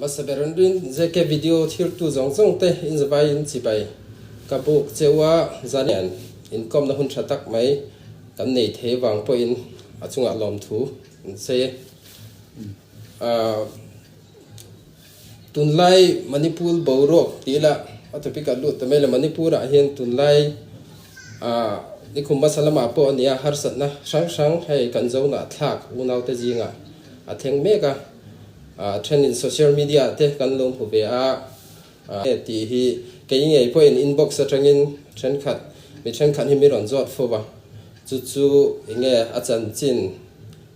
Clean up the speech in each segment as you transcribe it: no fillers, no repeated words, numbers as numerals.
Hmasa ber an rin ZK video thirtu zawng zawng te in zavai in chibai ka buk cheu a, zan hian inkawmna hun tha tak mai kan nei thei vang pawhin a chungah lawmthu an sawi e. Tunlai Manipur boruak tih ila a topic ah lut ta mai le Manipur ah hian tunlai nikhum hmasa lamah pawh a nia harsatna hrang hrang hei kan zonah thlak unaute zingah a thleng mek a, thenin social media ah te kan lo hmu ve a tih hi kei ngei pawhin inbox atangin thenkhat mi thenkhat hi mi rawn zawt fo va chu chu enge a chanchin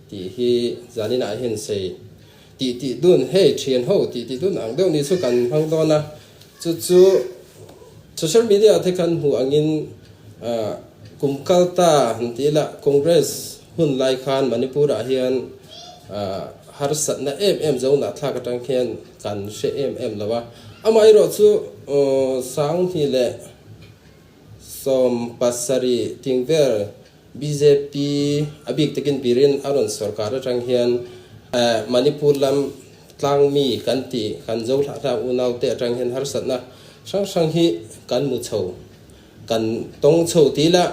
tih hi zaninah hian sei Tih tih dun, hei thian ho tih tih dun ang deuh ni chu kan hmang dawn a, chu chu social media te khan hmuh angin kum kal ta han ti ila Congress hun lai khan Manipur ah hian harsatna em em zo nah thlak atang khian kan hre em em lo a, amaherawh chu Sanghni leh 70 tingvel Bjp a bik takin Biren a rawn sorkar atang hian Manipur lam tlang mi kan tih kan zo hlah hlah unau te atang hian harsatna hrang hrang hi kan mu chho kan tawng chho tih lah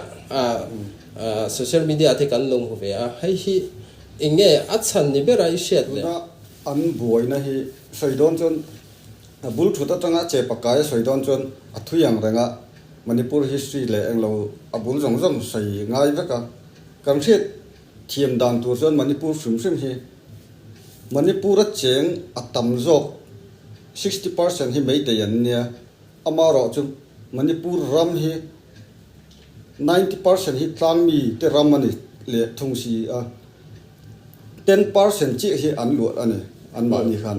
social media te kan lo hmu ve a, hei hi eng nge a chhan ni bera i hriat le? Tuna an buaina hi sawi dawn chuan a bul thut atanga che pakai a sawi dawn chuan a thui ang reng a. Manipur history leh englo a bul zawng zawng sawi ngai vek a, kan hriat thiam dan tur chuan Manipur hrim hrim hi Manipur a cheng a tam zawk 60% hi Meitei an nia, amaherawh chu Manipur ram hi 90% hi tlangmi te ram a ni leh thung si a, 10% chiah hi an luah a ni anmahni khan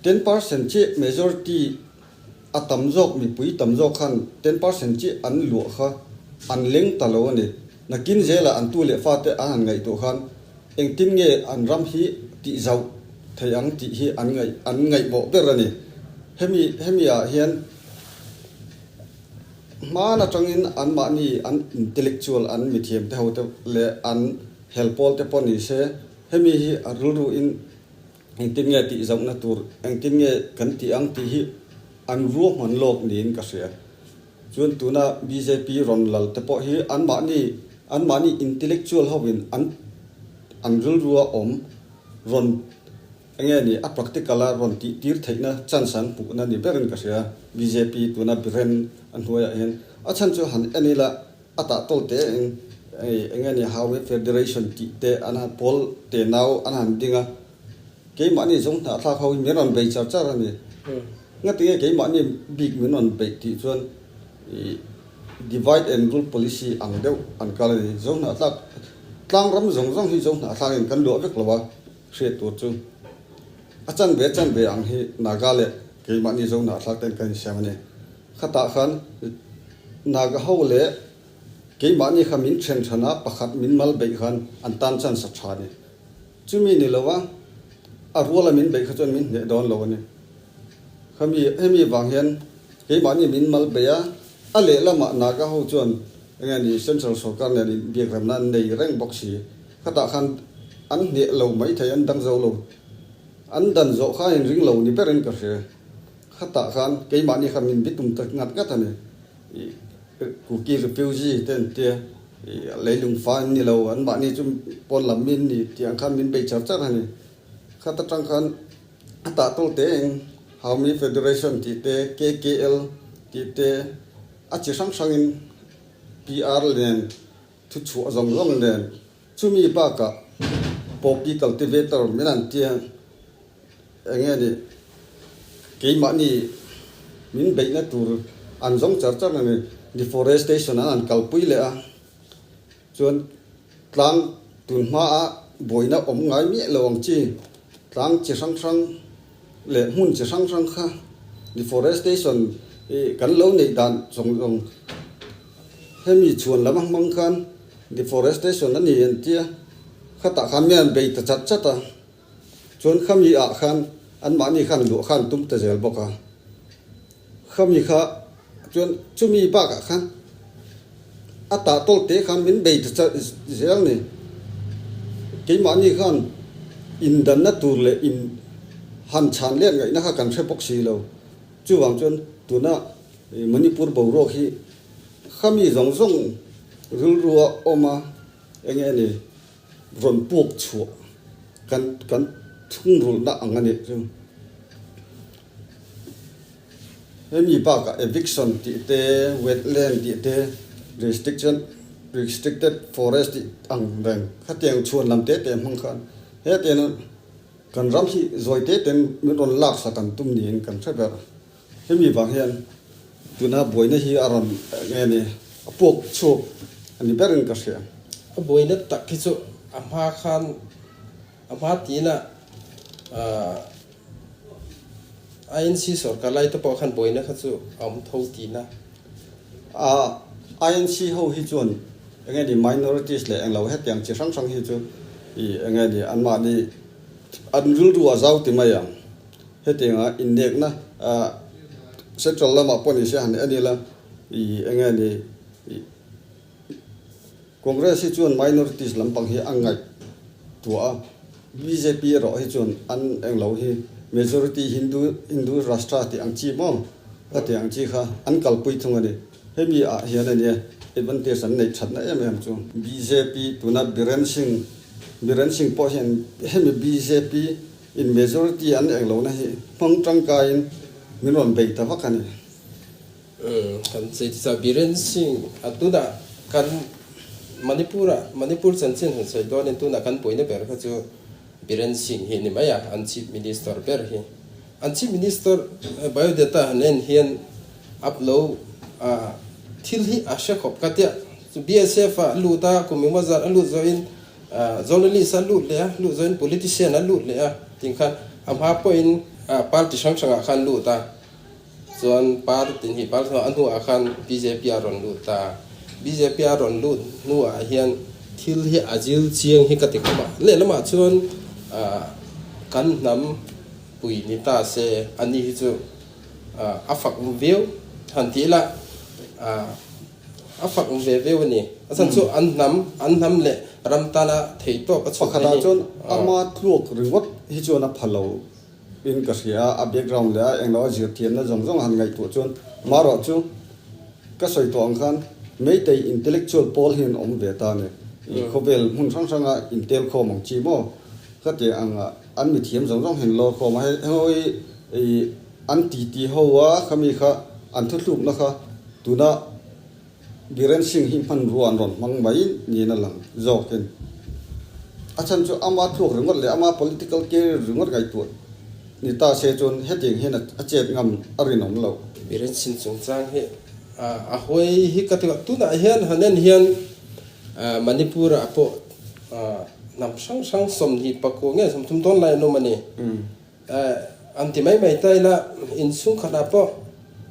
10% chiah majority A tam zawk mipui tam zawk khan 10% chi an luah kha an leng ta lo a ni. Nakin zelah an tu leh fate an han ngaihtuah khan engtin nge an ram hi tih zauh thei ang tih hi an ngaih an ngaihmawh ber a ni. Hemi hemi ah hian hman atangin anmahni an intellectual an mithiam te ho te leh an helpawl te pawh ni se hemi hi a rilru in Engtin nge tih zauhna tur, engtin nge kan tih ang tih hi an ruahman lawk niin ka hria. Chuan tuna bjp rawn lal te pawh hi anmahni, anmahni intellectual hovin an an rilrua awm rawn enge ni a practical a rawn tih tir theihna chance an hmuhna ni berin ka hria bjp tuna Biren a hnuaiah hian. A chhan chu han en ila A tah tawl te eng eng nge ni Highway Federation tih te an han pawl te nau an han ding a, keimahni zawng hnahthlak ho hi min rawn bei char char a ni. Ngatinge keimahni bik min rawn beih tih chuan ih divide and rule policy ang deuh an kal a ni. Zo hnahthlak tlang ram zawng zawng hi zo hnahthlak in kan luah vek lo a, hriat tur chu a chanve chanve ang hi Naga leh keimahni zo hnahthlak ten kan insiam a ni. Khatah khan Naga ho leh keimahni kha min then than a, pakhat min mal beih khan an tan chance a tha a ni. Chumi ni lova a ruala min beih kha chuan min hneh dawn lo a ni. Khami hemi vang hian keimahni min mal beih a, a lehlamah Naga ho chuan enge ni Central sorkar nen inbiakremna an nei reng bawk si. Khatah khan an hneh lo maithei an dang zo lo. An dan zawh kha a inring lo ni berin ka hria. Khatah khan keimahni kha min bitum ta ngat ngat a ni. Kuki refugee te an tia, leilung fa an ni lo, anmahni chu pawn lam mi an ni tih ang khan min bei char char a ni. Khat atang khan a tah tawl te eng Haumi Federation tih te, KKL tih te a chi hrang hrangin PR nen thuchhuah zawng zawng nen chumi bakah poppy cultivator min an tia. Eng nge ni, keimahni min beihna tur an zawng char char a ni. Deforestation an han kalpui leh a, chuan tlang tun hmaa buaina awm ngai miah lo ang chi, tlang chi hrang hrang leh hmun chi hrang hrang kha deforestation kan lo neih dan zawng zawng hemi chhuan lam a hmang khan deforestation a ni an tia, khatah khan mi an bei ta chat chat a. Chuan khami ah khan anmahni khan luah khan tum ta zel bawk a, khami kha chuan chumi bakah khan a tah tawl te khan min bei ta zel ni. Keimahni khan indanna tur leh in han chhan let ngaihna kha kan hre bawk si lo. Chuvang chuan tuna Manipur boruak hi khami zawng zawng rilrua awm a eng nge ni rawn puak chhuah kan kan thungrulhna ang a nih chu. Hemi bakah eviction tih te, wetland tih te, restriction restricted forest tih ang reng khatiang chhuan lam te te hmang khan hetiang kan ram hi zawi te ten min rawn laksak an tum niin kan hre ber. Hemi vang hian tuna buaina hi a rawn nge ni a puak chhuak a ni berin ka hria. A buaina tak hi chu a hma khan a hma tina INC sorkar lai te pawh khan buaina kha chu a awm tho tina. INC ho hi chuan enge ni minorities leh englo hetiang chi hrang hrang hi chu enge ni anmahni an rilru a zau ti mai ang. Hetianga innekna Central lamah pawh ni se han en ila ih enge ni ih Congress hi chuan minorities lampang hi a ngaihtuah a, bjp erawh hi chuan an englo hi majority Hindu Hindu Rashtra tih ang chi maw ka tih ang chi kha an kalpui thung a ni. Hemi ah hian a nia advantage an neih thatna em em chu. Bjp tuna Biren Singh Biren Singh pawh hian hemi bjp In majority an eng lohna hi hmang tangkaiin min rawn bei ta vak a ni. Kan cheitisa Biren Singh a tunah kan Manipur ah Manipur chanchin han sawi dawnin tunah kan buaina ber kha chu Biren Singh hi a ni mai a, an Chief Minister ber hi. An Chief Minister biodata han en hian up lo a thil hi a hre khawp ka tia. BSF ah lut a kum engmaw zat a lut zawhin Journalist a lut leh a, lut zawhin politician a lut leh a tih khan a hma pawhin party hrang hrangah khan lut a, chuan party hnih party a hnuah khan bjp a rawn lut ta. Bjp a rawn lut hnuah hian thil hi a zil chiang hi ka ti khawp a, lehlamah chuan kan hnam pui ni ta se ani hi chu a fak viau han tih ila. A fak ve viau a ni. A chhan chu an hnam, an hnam leh ram tana thei tawp a chhuah Pakhatah hi. chuan ama tluak ringawt hi chuan a pha lo in ka hria a, a background leh a englo a zirthiamna zawng zawng han ngaihtuah chuan marawh chu ka sawi tawh ang khan Meitei intellectual pawl hi an awm ve ta a ni. I khawvel hmun hrang hranga intel khawm ang chi maw ka ti ang a, an mithiam zawng zawng hian lawr khawm a, hei hei i an titi ho a khami kha an thuthlukna kha Tuna Biren Singh hi hmanrua an rawn hmang mai niin a lang zawkin a chhan chu ama thluak ringawt leh ama political career ringawt ngaihtuah ni ta se chuan hetiang hian a chet ngam a rinawm loh. Biren Singh chungchang hi a hawi hi ka ti a, tunah hian han en hian Manipur ah pawh hnam hrang hrang 24 nge 30 dawn lai an awm a ni. An ti mai mai ta ila, inchhung khatah pawh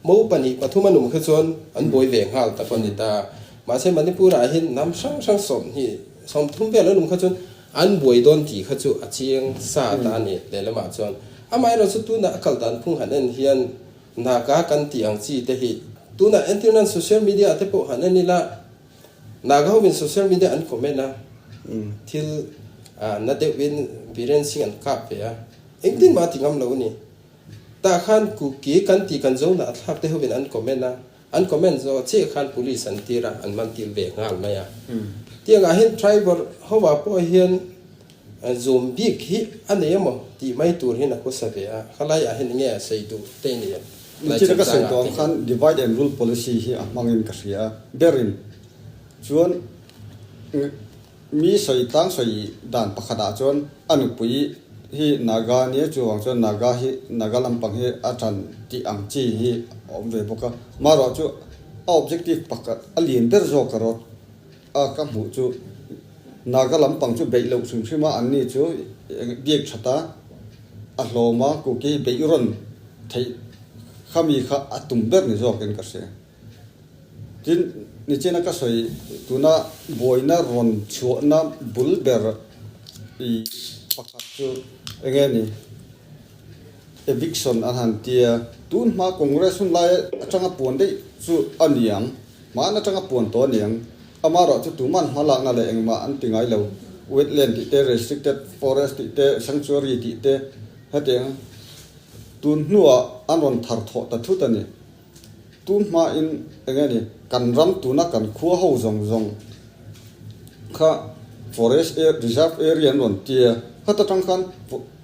mo pahnih pathum an awm kha chuan an buai ve nghal ta pawh a ni ta. Mahse Manipur ah hian hnam hrang hrang 20, 30 vel an awm kha chuan an buai dawn tih kha chu a chiang sa ta a ni lehlamah chuan. Amaherawh chu tunah a kal dan phung han en hian Naga kan tih ang chi te hi tunah entirnan social media ah te pawh han en ila, Naga hovin social media an comment a, thil na deuhin Biren Singh an kap ve a, engtin mah a ti ngam lo a ni. Tah khan Kuki kan tih kan zo nah thlak te hovin an comment a, an comment zawh chiah khan police an tir a, an man tir ve nghal mai a. Tiangah hian tribal hovah pawh hian zoom bik hi a nei emaw tih mai tur hian a khawsa ve a, khalaiah hian enge a sawi duh te ni em? Nichina ka sawi tawh ang khan divide and rule policy hi a hmangin ka hria a, berin chuan mi sawi tlang sawi dan pakhatah chuan a nupui hi Naga nia chuvang chuan Naga hi Naga lampang hi a tan tih ang chi hi a awm ve bawk a, marawh chu a objective pakhat a lian ber zawk erawh a ka hmuh chu Naga lampang chu beih loh hrim hrim a, anni chu biak that a, a hlawm a, Kuki beih rawn theih khami kha a tum ber ni zawkin ka hria. Tin, nichina ka sawi tuna buaina rawn chhuahna bul ber i pakhat chu enge ni? Eviction an han tia, tun hma Congress hun lai atanga puan daih chu a niang, hmaan atanga puan tawh a niang. Amaherawh chu tuman hma lakna leh engmah an ti ngai lo. Wetland tih te, restricted forest tih te, sanctuary tih te hetiang. Tun hnuah an rawn thar thawh ta thut a ni. Tun hmain eng nge ni kan ram tuna kan khua ho zawng zawng kha forest reserve area an rawn tia, khata tang khan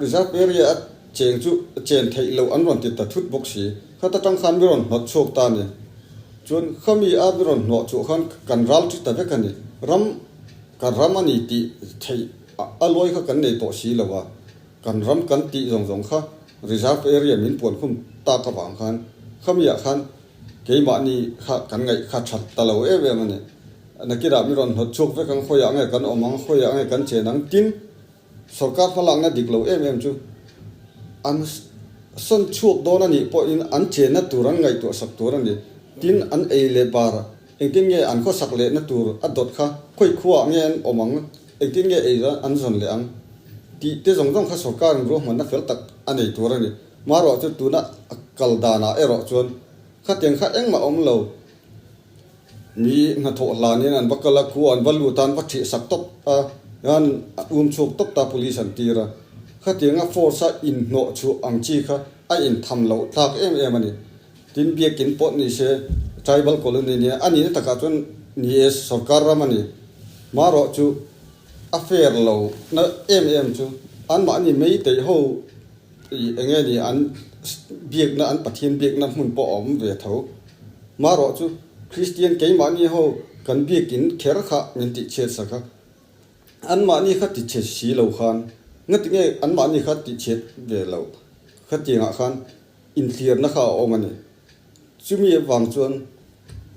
reserve area a cheng chu chen theih loh an rawn ti ta thut bawk si, khata tang khan mi rawn hnawt chhuak ta a ni. Chuan khami a mi rawn hnawh chuah khan kan ral thi ta vek a ni. Ram kan ram a ni tih theih a lawi kha kan nei tawh si lo a, kan ram kan tih zawng zawng kha Reserve area min puan khum tak avang khan khamiah khan keimahni kha kan ngaih kha that ta lo em em a ni. Nakirah mi rawn hnawt chhuak vek ang, khawiah nge kan awm ang, khawiah nge kan chen ang tin sorkar hmalakna dik lo em em chu an sawn chhuak dawn a nih pawhin an chenna tur an ngaihtuah sak tur a ni. Tin an ei leh bar engtin nge an khawsak lehna tur a dawt kha khawi khuaah nge an awm ang, Engtin nge ei an zawn leh ang tih te zawng zawng kha sorkarin ruahmanna fel tak a nei tur a ni. Marawh chu tuna a kal danah erawh chuan khatiang kha engmah awm lo. Mi hnathawh hlanin an va kal a, khua an va lut a, an va ṭhih sak tawp a, an um chhuak tawp ta police an tir a. Khatianga force a inhnawh chhuah ang chi kha a intham loh thlak em em a ni. Tin biakin pawh ni se tribal colony nia a nihna takah chuan ni e sorkar ram a ni. Marawh chu a fair lo na em em chu anmahni meitei ho ih eng nge ni an biakna an Pathian biakna hmun pawh a awm ve tho. Marawh chu Kristian keimahni ho kan biakin kher kha min tihchhiat sak a. Anmahni kha tichhe si lo khan ngati nge anmahni kha tichhiat ve loh khatiangah khan Inthlirna kha a awm a ni. Chumi avang chuan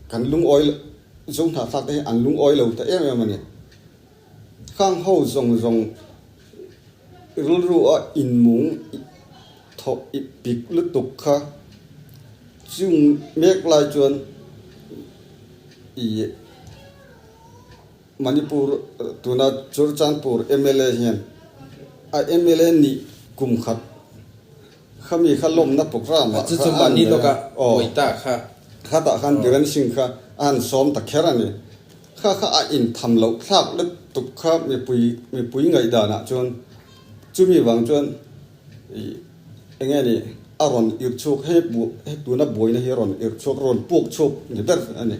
kan lungawi zo hnahthlak te hi an lungawi lo ta em em a ni. Khang ho zawng zawng rilru a inmung thawh ip pik lutuk kha chung mek lai chuan ih Manipur tuna Churachandpur mla hian a mla nih kum khat Khami kha lawmna programme ah kha a han nei a, aw, khatah khan Biren Singh kha a han sawm ta kher a ni. Kha kha a intham loh thlak lutuk kha mipui mipui ngaihdan ah chuan chumi vang chuan ih eng nge ni a rawn irh chhuak he bu he tuna buaina hi a rawn irh chhuak rawn puak chhuak ni ber a ni.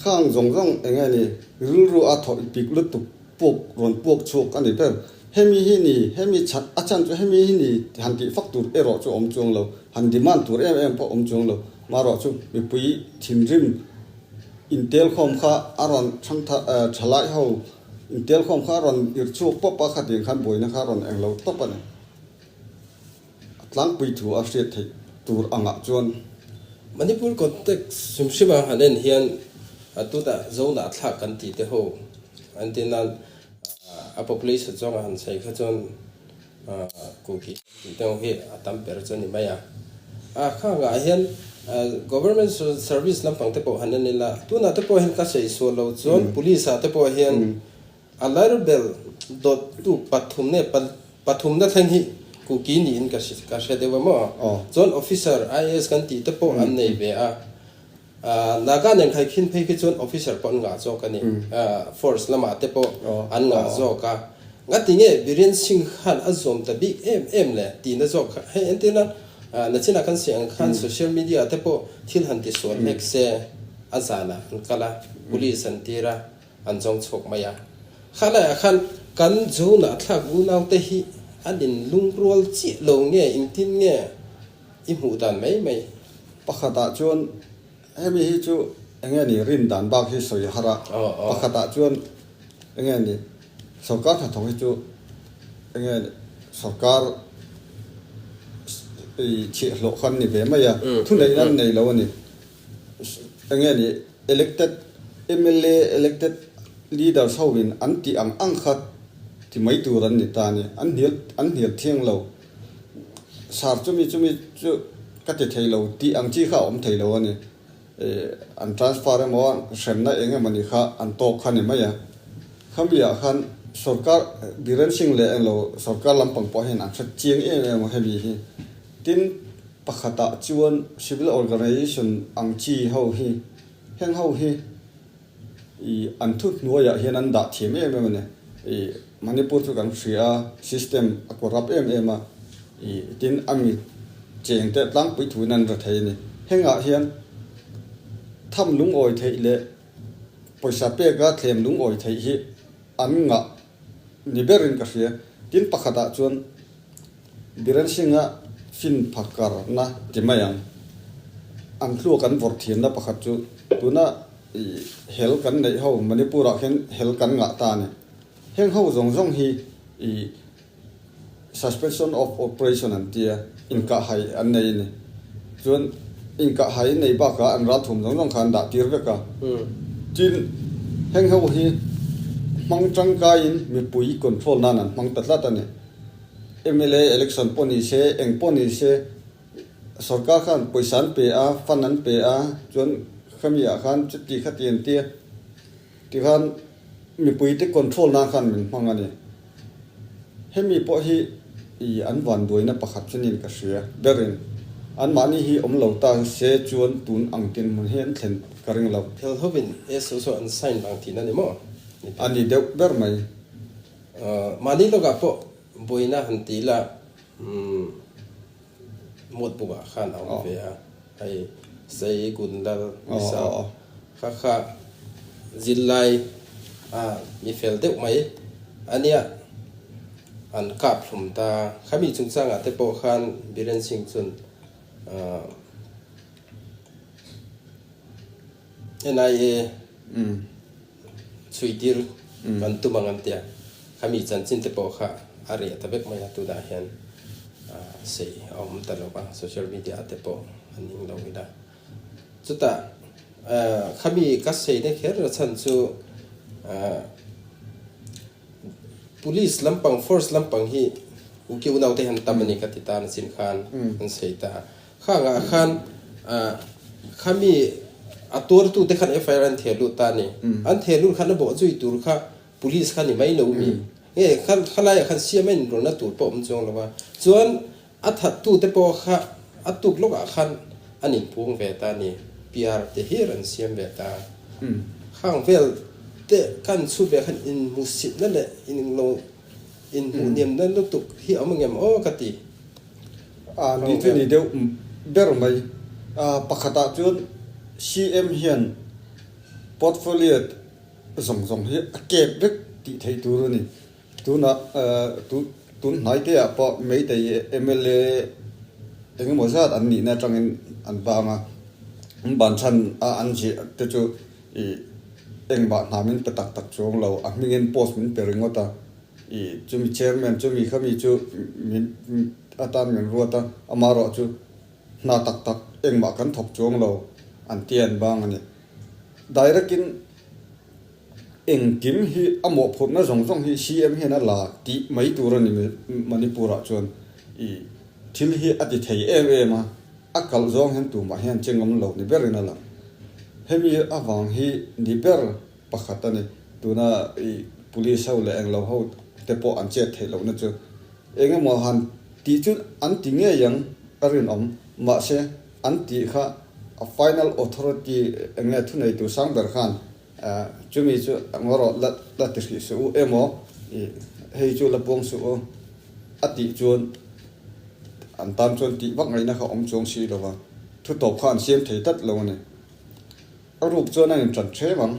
Khang zawng zawng eng nge ni rilru a thawh pik lutuk Puak rawn puak chhuak a ni ber. Hemi hi ni, hemi chhan, a chhan chu hemi hi ni han tih fak tur erawh chu awm chuang lo, han demand tur em em pawh awm chuang lo. Marawh chu mipui thinrim intelkhawm kha a rawn thang tha thalai ho intelkhawm kha a rawn irh chhuak pawp a, khatiang khan buaina kha a rawn eng lo tawp a ni. A tlangpui thu a hriat theih tur angah chuan. Manipur context hrim hrim a han en hian a tunah Zona thlak kan tih te ho an tih nan a population zawng a han sawi kha chuan Kuki kan tih te ho hi a tam ber chu a ni mai a. A khangah hian government service lampang te pawh han en ila tunah te pawh hian ka sawi sual lo chuan police ah te pawh hian A larbel dawttu pathumna pathumna thleng hi Kuki niin ka ka hre deuh a maw? Chuan officer IAS kan tih te pawh an nei ve a. Naga nen khaikhin phei khi chuan officer pawh an ngah zawk a ni. Force lamah te pawh an ngah zawk a. Ngati nge Biren Singh khan a zawm ta bik em em le tihna zawk kha hei entirna nachinah kan sawi ang khan social media te pawh thil han tisual hlek se a zanah an kal a, police an tir a. An zawng chhuak mai a. Khalaiah khan kan Jonah thlak unaute hi an inlungrual chiah lo nge engtin nge i hmuh dan mai mai? Pakhatah chuan hemi hi chu enge ni rin dan bak hi sawi har a, pakhatah chuan enge ni sorkar hnathawk hi chu enge ni sorkar chhiahhlawh kha an ni ve mai a, thuneihna an nei lo a ni. Enge ni elected mla elected leaders ho in an tih ang ang kha ti mai tur an ni ta a ni. An hnial an hnial thiang lo. Sar chumi chumi chu ka ti thei lo tih ang chi kha a awm thei lo a ni. An transfer emaw hremna eng emaw ni kha an tawk kha ni mai a. Khami ah khan sorkar Biren Singh leh englo sorkar lampang pawh hian an hre chiang em em a hemi hi. Tin, pakhatah chuan civil organization ang chi ho hi, heng ho hi ih an thuhnuaiah hian an dah thiam em em a ni. Ih Manipur chu kan hria a, system a corrupt em em a, ih tin a mi. cheng te tlangpui thuin an ra thei a ni. Hengah hian tham lungawi theih leh pawisa peka thlem lungawi theih hi an ngah ni berin ka hria. Tin pakhatah chuan Biren Singh-a fin phakarna ti mai ang. An thluak an vawrh thiamna pakhat chu tuna hel kan neih ho Manipur-ah khian hel kan ngah ta a ni. Heng ho zawng zawng hi i suspension of operation an tia, inkahhai an nei a ni. Chuan inkahhai an nei bakah an ralthum zawng zawng kha an dah tir vek a. Tin, heng ho hi hmang tangkaiin mipui control nan an hmang ta tlat a ni. Mla election pawh ni se, eng pawh ni se, sorkar khan pawisa an pe a, fund an pe a, chuan khami ah khan chuti khati an tia. Tikhan mipuite control nan khan min hmang a ni. Hemi pawh hi i an vanduaina pakhat chu niin ka hria. Berin anmahni hi awm lo ta se chuan tun ang dinhmun hi an thlen ka ring lo. Hel hovin SO chu an sign vang tihna ni maw? A ni deuh ber mai. Mahni lawkah pawh buaina han ti ila umm. Mawt bukah khan a awm ve a, hei Sei Gunlal Misa kha kha zirlai a mi fel deuh mai a nia, an kap hlum ta. Khami chungchangah te pawh khan Biren Singh chuan NIA chhui tir kan tum ang an tia, khami chanchin te pawh kha a reh ta vek mai a, tunah hian sei a awm ta lo va, social media ah te pawh an ning lo ila. Chutah khami ka sei na kher na chhan chu Police lampang force lampang hi u kiu naute hian tam a ni ka ti ta nachin khan an sei ta. Khangah khan khami a tuartute khan FIR an theh lut ta a ni. An theh lut khan a bawh zui tur kha police kha ni mai lo mi. Nge khalaiah khan siam a inrawlhna tur pawh a awm chuang lo a. Chuan a thattute pawh kha a tuk lawkah khan an inphung ve ta a ni. PR te hian an siam ve ta. Khang vel te kan chhut ve khan inhmuhsitna leh inlo inhmuhniamna lutuk hi a awm angem aw ka ti. A ni chu ni deuh ber mai. Pakhatah chuan CM hian portfolio zawng zawng hi a kep vek tih theih tur a ni. Tunah tun hnai te ah pawh Meitei mla eng emaw zat an nihna atangin an bang a, an ban chhan a an ziah te chu ih engmah hna min pe tak tak chuang lo, a hmingin post min pe ringawt a. I chumi chairman chumi khami chu min atan min ruat a, amaherawh chu hna tak tak engmah kan thawk chuang lo an ti an bang a ni. Direct in engkim hi a mawhphurhna zawng zawng hi CM hian a la tih mai tur a ni Manipur ah chuan i thil hi a ti thei em em a, a kalh zawng hian tumah hian che ngam lo ni berin a lang. Hemi avang hi ni ber. Pakhat a ni. Tuna i police ho leh englo ho te pawh an chet theih lohna chu eng emaw han tih chu an ti ngei ang a rinawm. Mahse, an tih kha a final authority eng nge thuneitu sang ber khan chumi chu ngaw rawh la la ti hrih suh u emaw i hei chu la puang suh u a tih chuan an tan chuan tih vak ngaihna kha awm chuang si lo va, thutawp kha an siam thei tlat lo a ni. A ruk chuan a inṭan ṭhem ang.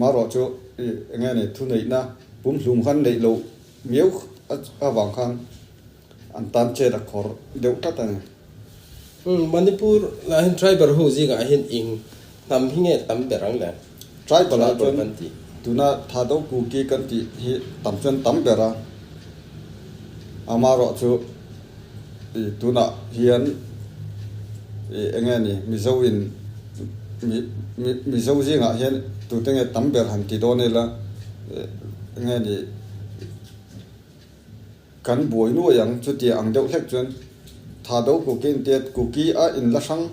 Marawh chu i eng nge ni thuneihna pumhlum khan neih loh miau avang khan an tan chet a khawr deuh tlat a ni. Manipur lah hian tribal ho zingah hian eng hnam hi nge tam ber ang le? Tribal ah chuan tuna Thado Kuki kan tih hi tam chuan tam ber a. Amarawh chu i tunah hian i eng nge ni Mizo in mi mi Mizo zingah hian tute nge tam ber han ti dawn ila eng nge ni kan buai nuai ang chutia ang deuh hlek chuan Thado Kuki in tia Kuki a in la hrang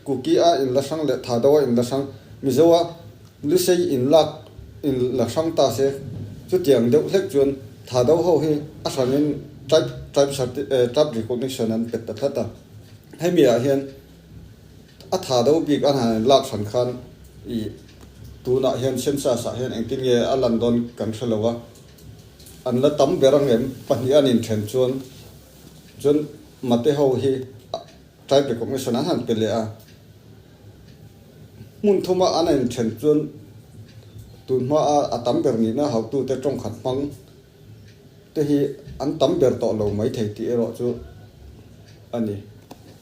Kuki a in la hrang leh Thado a in la hrang Mizo a Lusei in lak in la hrang ta se, chutiang deuh hlek chuan Thado ho hi a hrangin tribe tribe certi tribe recognition an pet ta tlat a. Hemi ah hian a Thado bik an han lak hran khan i tunah hian census ah hian engtin nge a lan dawn kan hre lo a, an la tam ber ang em pahnih an inthen chuan chuan. Mate ho hi tribe recognition an han pe leh a, hmun thuma an inthen chuan tun hmaa a tam ber nihna hautute tawngkhat hmang te hi an tam ber tawh lo mai thei tih erawh chu a ni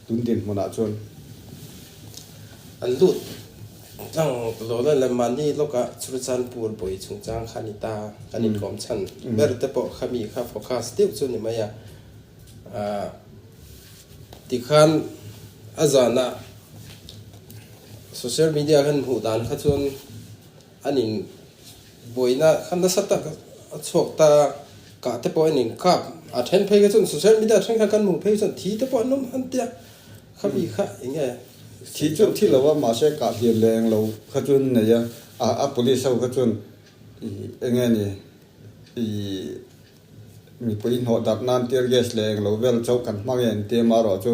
tun dinhmunah chuan. An lut tlang lo la le mahni lawkah Churachandpur bawi chungchang kha a ni ta, kan inkawm chhan ber te pawh kha mi kha focus deuh chu a ni mai a. Tikhan a zanah social media khan hmuh dan kha chuan an in buaina kha nasa tak a chhuak ta kah te pawh an in kap a then phei kha chuan social media then kha kan hmuh phei chuan thi te pawh an awm han tia khami kha eng nge Thi chuan thi lo a mahse kah hliam leh eng lo kha chuan nei a a police ho kha chuan ih eng nge ni ih Mipui hnawh darh nan tear gas leh englo vel chauh kan hmang e an ti amaherawh chu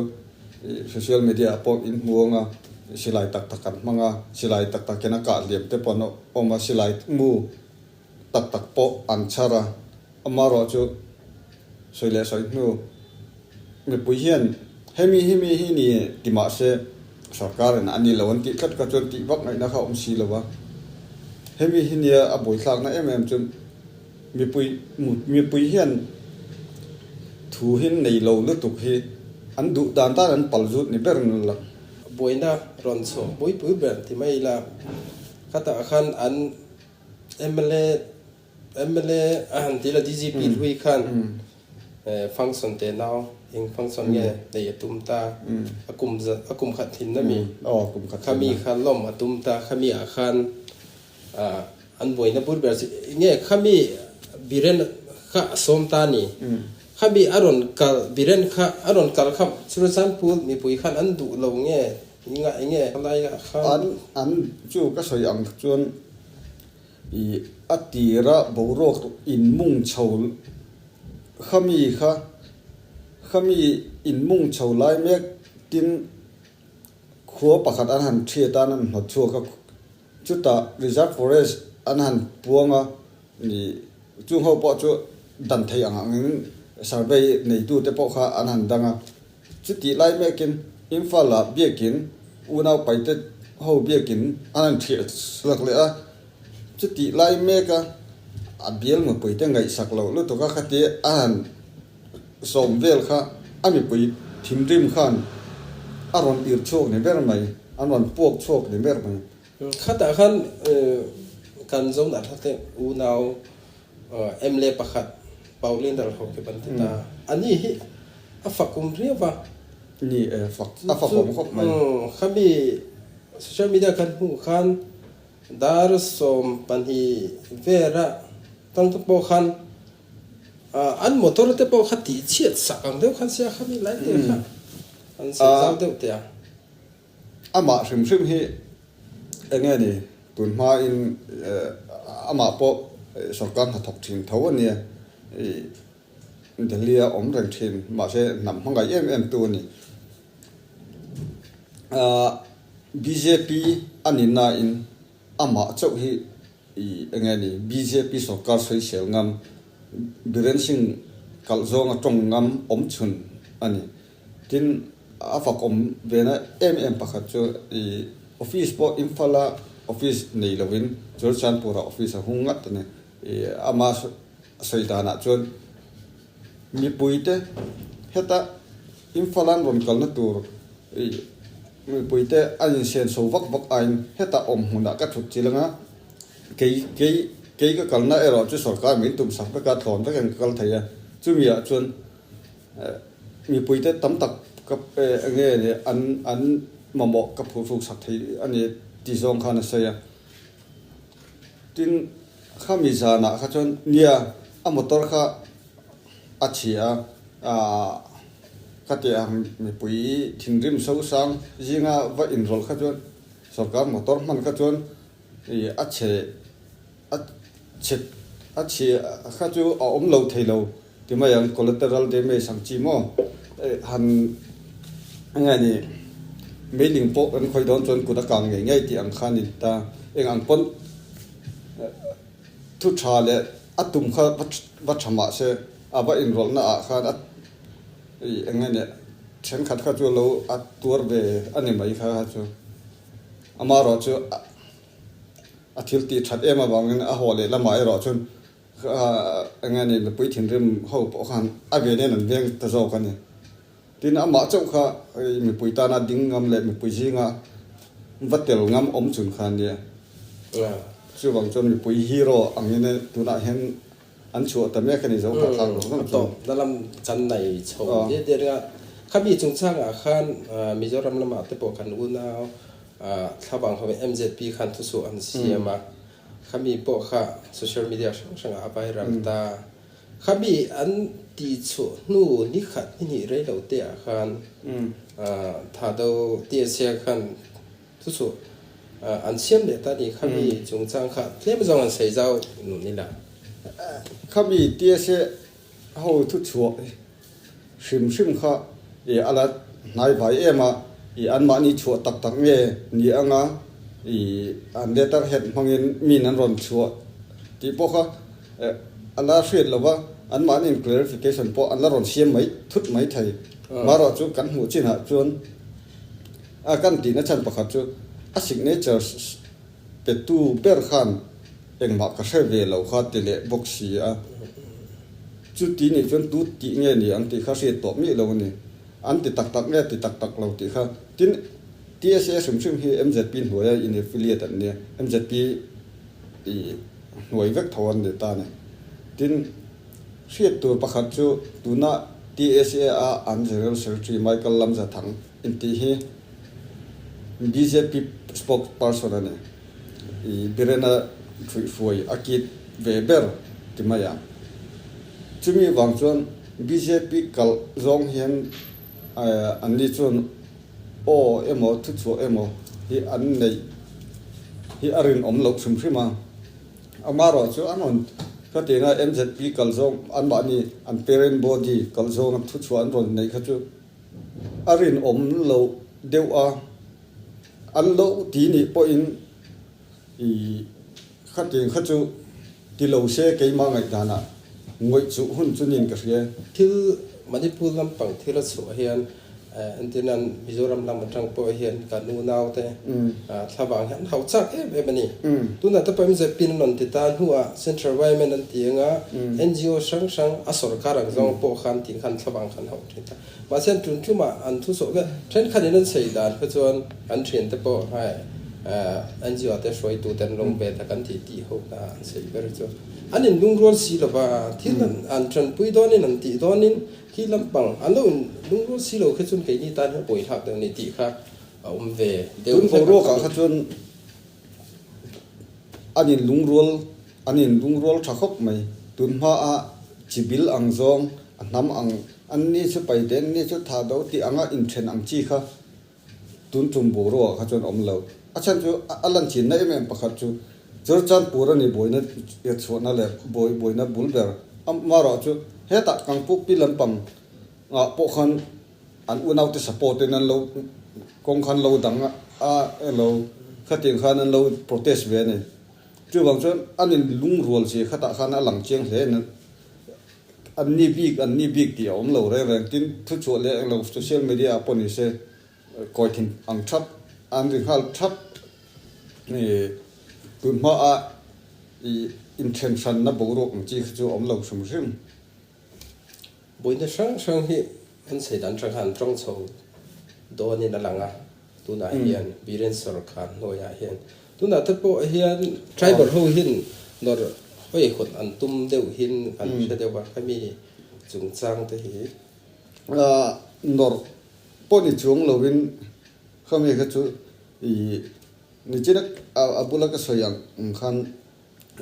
social media ah pawh in hmu ang a, silai tak tak kan hmang a, silai tak tak in a kah hliam te pawh an awm a, silai mu tak tak pawh an chhar a, amaherawh chu sawi leh sawi hnu mipui hian hemi hemi hi ni ti mahse sorkar in a ni lo an tih tlat kha chuan tih vak ngaihna kha a awm si lo a, hemi hi nia a buaithlakna em em chu. Mipui mipui hian thu hi nei lo lutuk hi an duh dan dan an pal zut ni ber in lang. Buaina rawn chhuah pui pui ber ti mai ila, khatah khan an mla mla a han ti la DGP hlui khan function te nau eng function nge nei a tum ta, a kum a kum khat thin ami khami kha lawm a tum ta khami ah khan An buaina bur ber chu nge khami Biren kha a sawm ta ni. Khami a rawn kal Biren kha a rawn kal kha Churachandpur mipui khan an duh lo nge nge nge lai ah khan. An an chu ka sawi ang chuan i a tira boruak in mung chho khami kha khami in mung chho lai mek tin khua pakhat an han thiat a an han hnawt chhuak a. Chutah Reserve Forest an han puang a, ih chung ho pawh chu dan theih ang angin survey neitute pawh kha an han dang a. Chutih lai mekin Imphal-ah biakin unau paite ho biakin an han ṭhiah lak leh a. Chutih lai meka a bial mipuite ngaihsak loh lutuk a khati a han sawm vel kha a mipui thinrim khan a rawn irh chhuak ni ber mai, an rawn puak chhuak ni ber mai. Khatah khan kan Zohna Thate unau mla pakhat Pauline Ralhawk hi ban ti ta. Ani hi a fakum riau va. Ni e, fak a fakawm khawp mai. Khami social media kan hmuh khan dar 12 vera tang te pawh khan An motor te pawh kha tih chhiat sak ang deuh khan sia khami lai te kha an sawi zau deuh teh a. Amah hrim hrim hi eng nge ni tun hmain amah pawh sorkar hnathawk thin tho a nia, Delhi a awm reng thin mahse hnam hmangaih em em tu a ni. Bjp a ni nain amah chauh hi I eng nge ni bjp sorkar sawisel ngam, Biren Singh kalh zawnga tawng ngam awm chhun a ni. Tin, a fak awm ve na em em pakhat chu i office pawh Imphal a office nei lovin Churachandpur ah office a hung ngat a ni. I ama sawi danah chuan mipuite heta Imphal an rawn kalna tur i mipuite an insen so vak vak aiin hetah awm hmunah ka thut chil anga, kei kei kei ka kalna erawh chu sorkar min tum sak vek a, thlawn vekin ka kal thei a, chumi ah chuan mipuite tam tak ka eng nge ni an an mamawh ka phurhruk sak thei a ni ti zawng khan a sawi a. Tin, khami zanah kha chuan nia a motor kha A thi a, ka ti ang mipui thinrim sosang zinga va inrawlh kha chuan sorkar motor hman kha chuan ih a chhe a chhe a chhi kha chu a awm lo thei lo ti mai ang collateral damage ang chi maw han enge ni meiling pawh kan khawih dawn chuan kut a kang ngei ngei tih ang kha a ni ta eng ang pawn Thu tha leh a tum kha va tha mah se, a va inrawlhna ah khan a ih eng nge nia Thenkhat kha chu lo a tuar ve a ni mai kha kha chu. Amaherawhchu a thil tih that em avangin a haw leh lamah erawh chuan eng nge ni mipui thinrim ho pawh khan a ve nen an veng ta zawk a ni. Tin, amah chauh kha mipui tana ding ngam leh mipui zinga va tel ngam awm chun kha a nia. Chuvang chuan mipui hero angin tunah hian An chhuah ta mek a ni zo kha thlak lo vang chu. Tawp na lam kan nei chho diat diat ringa. Khami chungchangah khan Mizoram lamah te pawh kan unau thlavang ho MZP khan thuchhuah an siam a. Khami pawh kha social media hrang hrangah a viral ta. Khami an tihchhuah hnu ni khat ni hnih rei lo te ah khan Thado TSA khan Chu chu an siam leh ta ni khami chungchang kha tlem zawng an sawi zau nun ila. Khami TSA ho thu chhuah hrim hrim kha i a la hnai vai em a, i anmahni chhuah tak tak nge ni anga i an letter head hmangin min an rawn chhuah tih pawh kha a la hriat lo va, anmahniin clarification pawh an la rawn siam mai thut mai thei. Marawh chu kan hmuh chinah chuan. A kan tihna chhan pakhat chu a signature petu ber khan engmah ka hre ve lo kha ti leh bawk si a. Chuti nih chuan tu tih nge ni ang tih kha hriat tawh miah lo a ni. An ti tak tak nge ti tak tak lo tih kha. Tin, TSA hrim hrim hi MZP hnuaia in affiliate an nia, MZP hnuai vek tho an ni ta a ni. Tin, hriat tur pakhat chu tuna TSA a an General Secretary Michael Lamzathang, Intih hi bjp spokesperson a ni. I Birena ṭhuihhruai a kit ve ber ti mai ang. Chumi vang chuan bjp kalh zawng hian anni chuan aw emaw thuchhuah emaw hi an neih hi a rinawm loh hrim hrim a. Amaherawh chu an rawn khatianga mzp kalh zawng anmahni an parent body kalh zawnga thuchhuah an rawn neih kha chu A rinawm loh deuh a, an lo ti nih pawhin i khatiang kha chu ti lo se keimah ngaihdanah ngawih chuh hun chu niin ka hria. Thil Manipur lampang thil a chhuah hian entirnan Mizoram lam atang pawh hian kan unaute thlavang hi an hau chak em em a ni. Tunah te pawh MZP in an rawn ti ta hnuah Central Environment an ti anga NGO hrang hrang a sorkar ang zawng pawh khan tih khan thlavang khan hauh thin ta. Mahse an tun tumah an thu sawh vel thenkhatin an sei dan kha chuan an thiante pawh hei NGO te hruaitu te an lawm ve ta kan tih tih ho na an sei ber chu an inlungrual si lo va, thil an tanpui dawnin an tih dawnin khi lampang an lo inlungrual si lo kha chuan keini tan hian pawi hlak deuh a ni tih kha a awm ve deuh Tun hlek ang boruakah kha chuan an inlungrual an inlungrual tha khawp mai. Tun hmaa chibil ang zawng a hnam ang an ni chu paite an ni chu tha do tih anga inthen ang chi kha tun tum boruakah kha chuan awm lo. A chhan chu a lan chinna em em pakhat chu Churchandpur a ni buaina chhuahna leh buaina bul ber. Amaherawh chu hetah Kangpukpi lampang ah pawh khan an unaute support in an lo kawng khan lo dang a elo khatiang khan an lo protest ve a ni. Chuvang chuan an in lungrual zia khatah khan a lang chiang hle a an ni bik an ni bik tih a awm lo reng reng tin thuchhuah leh englo social media ah pawh ni se kawi thin ang thap an ri nghal thap tun hma a ih inthen hranna boruak ang chi kha chu a awm lo hrim hrim. Buaina hrang hrang hi an sawi dan atang khan an tawng chho dawnin a lang a, tunah hian Biren Sorkar hnuaiah hian tunah te pawh hian tribal ho hin nawr hawihawt an tum deuh hin kan hre deuh a, hemi chungchang te hi. Nawr pawh ni chuang lovin khami kha chu ih nichina a bula ka sawi ang khan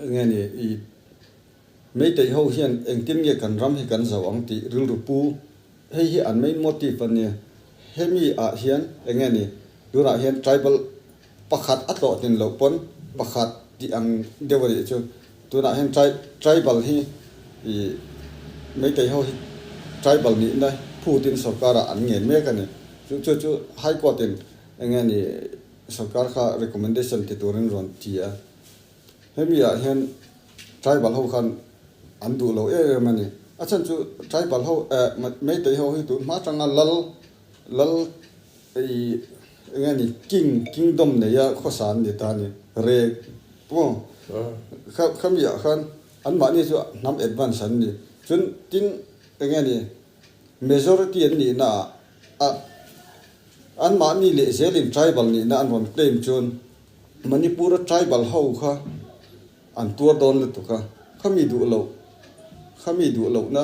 enge ni ih Meitei ho hian engtin nge kan ram hi kan zo ang tih rilru pu hei hi an main motive a nia. Hemi ah hian enge ni tunah hian tribal pakhat a tlawh tlin loh pawn pakhat tih ang deuh a nih chu. Tunah hian tribal hi ih Meitei ho hi tribal nihna phutin sorkar ah an ngen mek a ni. Chu chu chu High Court in enge ni sorkar kha recommendation ti turin rawn ti a. Hemi ah hian tribal ho khan an duh lo em em a ni. A chhan chu tribal ho eh Meitei ho hi tun hma atanga lal Lal i eng nge ni king kingdom neia khawsa an ni ta a ni. Re pawh kha khami ah khan anmahni chu hnam advance an ni. Chuan tin eng nge ni majority an nihna ah a anmahni leh zelin tribal nihna an rawn claim chuan Manipur a tribal ho kha an tuar dawn lutuk a, khami duh loh khami duh lohna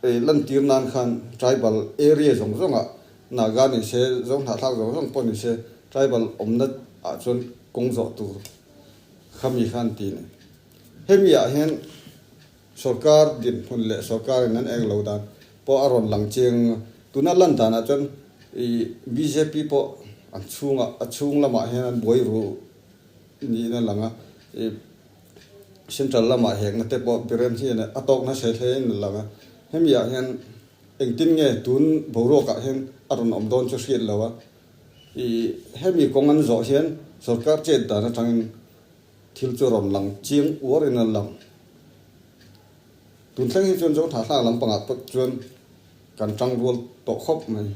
lantir nan khan tribal area zawng zawngah Naga ni se, Zohnahthlak zawng zawng pawh ni se tribal awmna ah chuan kawng zawh tur khami kha an ti a ni. Hemi ah hian sorkar dinhmun leh sorkar in an eng lo dan pawh a rawn lang chiang a, tuna lan danah chuan ih bjp pawh an chhungah a chhung lamah hian an buai ru niin a lang a, ih central lamah hekna te pawh Biren hian a tawk nasa hle in a lang a, hemi ah hian engtin nge tun boruakah hian a rawn awm dawn chu hriat lo a, ih hemi kawng an zawh hian sorkar chet dan atangin thil chu rawn lang chiang uar in a lang. Tun thleng hi chuan Zohnahthlak lampangah pawh chuan kan tang rual tawh khawp mai.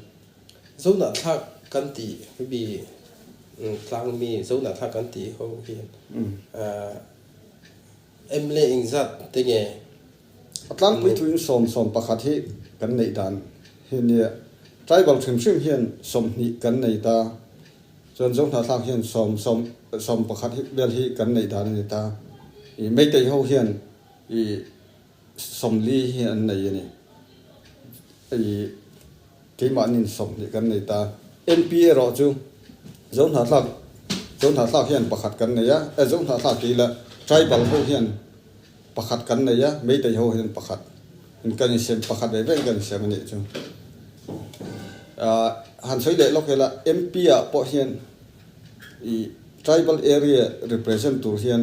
Zohnahthlak kan tih bi tlangmi Zohnahthlak kan tih ho hian em leh engzat te nge? A tlangpui thuin 11 hi kan neih dan hi nia. Tribal hrim hrim hian 20 kan nei ta. Chuan Zohnahthlak hian sawm sawm 11 hi vel hi kan neih dan a ni ta. Ih Meitei ho hian ih 40 hi an nei a ni. Ih keimahnin 20 kan nei ta. MP erawh chu Zohnahthlak Zohnahthlak hian pakhat kan nei a, eh Zohnahthlak tih ila Tribal ho hian pakhat kan nei a, Meitei ho hian pakhat in kan insem pakhat ve vekin kan insem a nih chu. Ah han sawi leh lawk ila MP ah pawh hian ih Tribal area represent tur hian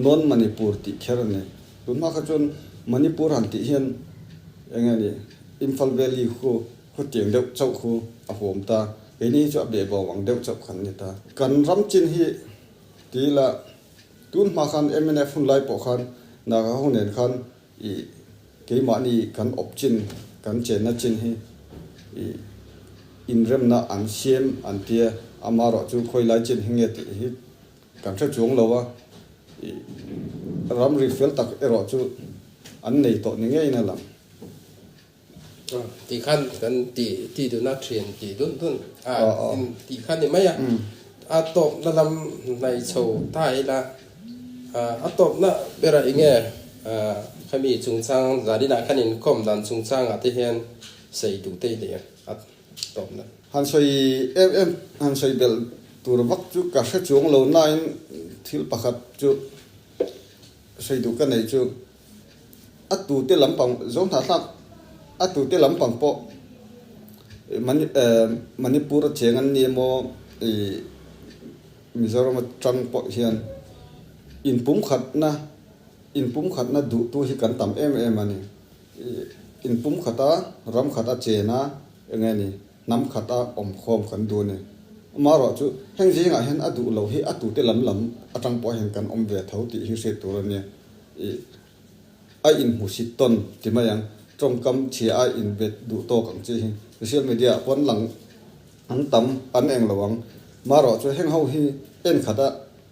non Manipur tih kher a ni. Tunhma kha chuan Manipur han tih hian eng nge ni Imphal Valley khu khawtiang deuh chauh khu a huam ta. Keini hi chu a behbawm ang deuh chauh khan ni ta. Kan ram chin hi ti ila tun hma khan mnf hun lai pawh khan Naga ho nen khan ih keimahni kan awp chin kan chenna chin hi ih inremna an siam an tia amaherawh chu khawilai chin hi nge tih hi Kan hre chuang lo a, ih ramri fel tak erawh chu an nei tawh ni ngeiin a lang. Tih khan kan ti ti dun a, thian ti dun dun a tih khan ni mai a, a tawpna lam hnai chho ta ila, a tawpna berah eng nge khami chungchang zaninah khan inkawm dan chungchangah te hian sawi duh te i nei a tawpna. Han sawi em em, han sawi belh tur vak chu ka hre chuang lo nain thil pakhat chu sawi duh ka neih chu a tute lampang Zohnahthlak a tute lampang pawh Manipur a cheng an ni emaw ih Mizoram atang pawh hian inpumkhatna inpumkhatna duhtu hi kan tam em em a ni. Inpumkhata ram khat a chen a Eng nge ni, hnam khata awm khawm kan duh a ni. Amaherawh chu heng zingah hian a duh loh hi a tute lam lam atang pawh hian kan awm ve tho tih hi hriat tur a nia. Ih, a inhmusit tawn ti mai ang, tawngkam chhia a inbet duh tawk ang chi hi social media ah pawn lang an tam an eng lo ang. Amaherawh chu heng ho hi en khat a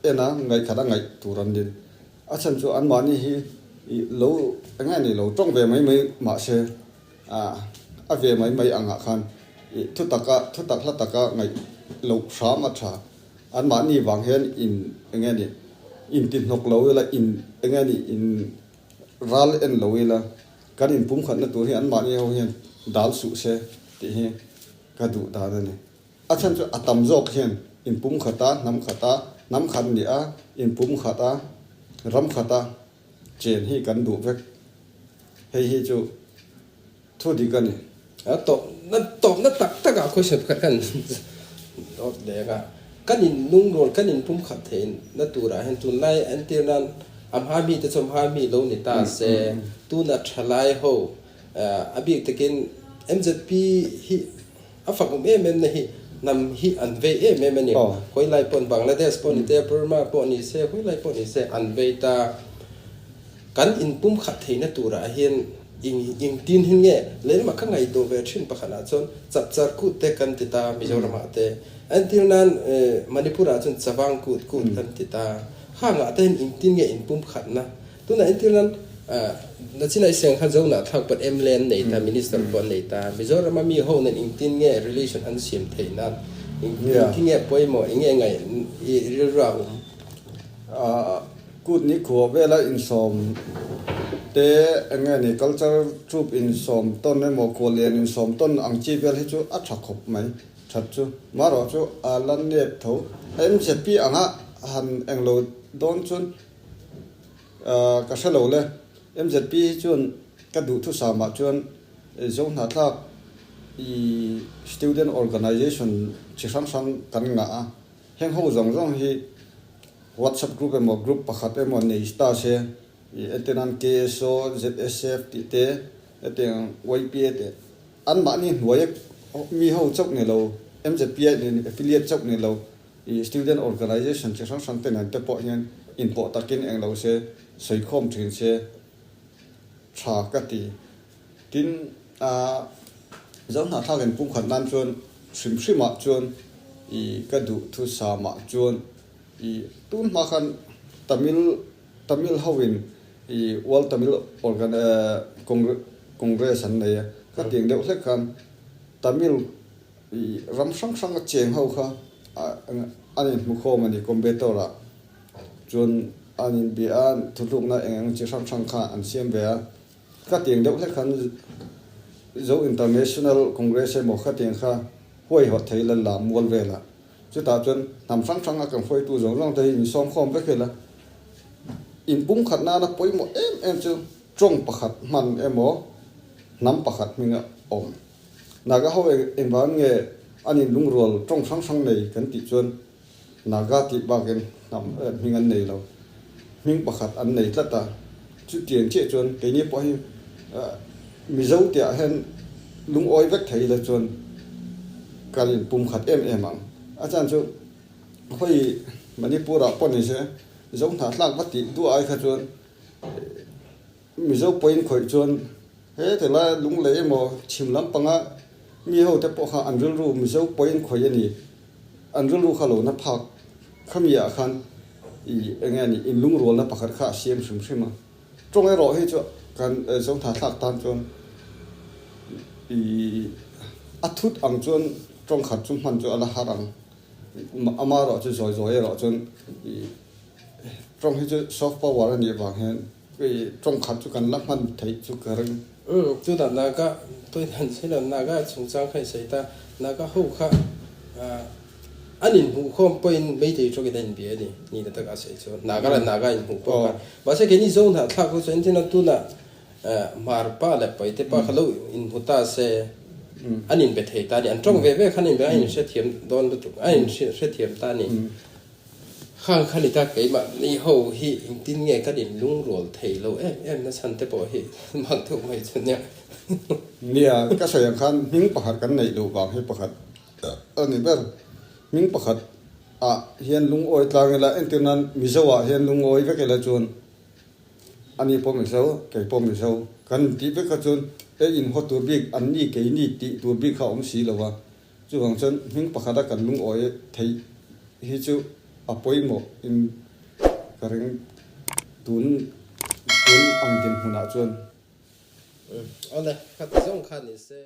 en a, ngaih khat a ngaih tur an ni. A chhan chu anmahni hi ih lo eng nge ni lo tawng ve mai mai mahse, A ve mai mai angah khan ih thutaka thutak hla taka ngaih loh hram a tha. Anmahni vang hian in eng nge ni intihnawk lo ila in eng nge ni in ral en lo ila kan inpumkhatna tur hi anmahni ho hian dal suh se tih hi ka duh dan a ni. A chhan chu a tam zawk hian inpumkhata hnam khata hnam khat nih a inpumkhata ram khata Chen hi kan duh vek. Hei hi chu thu dik a ni. A tawpna tawpna tak takah question pakhat kan dawt leng a. Kan in lungrual kan in pumkhat theihna turah hian tunlai entir nan a hma mi te chu a hma mi lo ni ta se tuna thalai ho a bik takin MZP hi A fak awm em em na hi hnam hi an vei em em a ni. Khawilai pawh Bangladesh pawh ni te, Burma pawh ni se, khawilai pawh ni se an vei ta. Kan inpumkhat theihna turah hian Eng engtin hi nge lehlamah ka ngaihtuah ve thin pakhatah chuan chapchar kut te kan ti ta Mizoramah te entir nan Manipur ah chuan chavang kut kut kan ti ta khangah te hian engtin nge inpum khatna tunah entir nan Nachina i seng kha Zonah thlak pawh mla an nei ta Minister pawh an nei ta Mizorama mi ho nen engtin nge relation an siam theih nan engtin nge pawimawh eng nge ngaih i rilru a awm. Kut ni khuah vela insawm te eng nge ni culture troupe insawm tawn emaw khuah lian insawm tawn ang chi vel hi chu a tha khawp mai that chu marawh chu a la nep tho MZP anga han englo dawn chuan ka hre lo le MZP hi chuan ka duhthusam ah chuan Zohnahthlak i student organization chi hrang hrang kan ngah a heng ho zawng zawng hi WhatsApp group emaw group pakhat emaw nei ta se i entirnan KSO, ZSF tih te hetiang YPA te anmahni hnuaia mi ho chauh ni lo MZPI nen affiliate chauh ni lo i student organization chi hrang hrang te nen te pawh hian inpawh takin eng lo se sawikhawm thin se tha ka ti. Tin, Zohnahthlak in pumkhat nan chuan hrim hrimah chuan i ka duh thusamah chuan i tun hma khan Tamil Tamil ho in i World Tamil Organ Congress an nei a, ka tiang deuh hlek khan Tamil i ram hrang hrang a cheng ho kha an inhmukhawm a ni Coimbatore ah chuan an inbia a, thutlukna eng eng chi hrang hrang kha an siam ve a. Ka tiang deuh hlek khan Zo International Congress emaw kha tiang kha huaihawt thei la la mual vel a. Chutah chuan hnam hrang hranga kan hruaitu zawng zawng te hi insawm khawm vek ila inpumkhat nana pawimawh em em chu tawng pakhat hman emaw hnam pakhat hminga awm. Naga ho engvang nge an inlungrual tawng hrang hrang nei kan tih chuan Naga tih bakin hnam hming an nei lo. Hming pakhat an nei tlat a. Chutiang chiah chuan keini pawh hi Mizo tihah hian lungawi vek thei ila chuan kan inpum khat em em ang. A chan chu khawi Manipur-ah pawh ni se Zo hnahthlak va tih duah ai kha chuan Mizo pawhin khawih chuan he tilai lunglei emaw chhim lampanga mi ho te pawh kha an rilru Mizo pawhin khawih a ni. An rilru kha lo na phak khami ah khan i eng nge ni inlungrualna pakhat kha a siam hrim hrim a. Tawng erawh hi chu kan Zohnahthlak tan chuan i a thut ang chuan tawng khat chu hman chu a la har ang. Amaherawh chu zawi zawi erawh chuan i tawng hi chu soft power a nih vang hian i tawng khat chu kan la hman theih chu ka ring. Umm chutah Naga tuidan silo Naga chungchang kha i sawi ta, Naga ho kha an inhmuhkhawm pawhin Meitei tawkin a inbia a ni, ni na taka a sawi chu Naga leh Naga inhmuh pawh kha. Mahse keini Zo hnahthlak ho chuan engtin tunah Hmar pa leh Paite pa kha lo inhmu ta se an inbe thei ta a ni, an tawng ve ve khan an inbe a, an inhrethiam dawn lutuk, an inhrethiam ta a ni. Khang kha ni ta keimahni ho hi engtin nge kan inlungrual thei lo em em na chhan te pawh hi mak deuh mai chu nia. Nia, ka sawi ang khan hming pakhat kan neih loh vang hi pakhat a ni ber. Hming pakhat ah hian lungawi tlang ila, entir nan Mizo ah hian lungawi vek ila chuan ani pawh Mizo, kei pawh Mizo kan intih vek kha chuan e inhaw tur bik an ni keini tih tur bik kha a awm si lo a. Chuvang chuan hming pakhata kan lungawi theih hi chu a pawimawh in ka ring tun tun ang dinhmunah chuan. Awle, khati zawng kha ni se.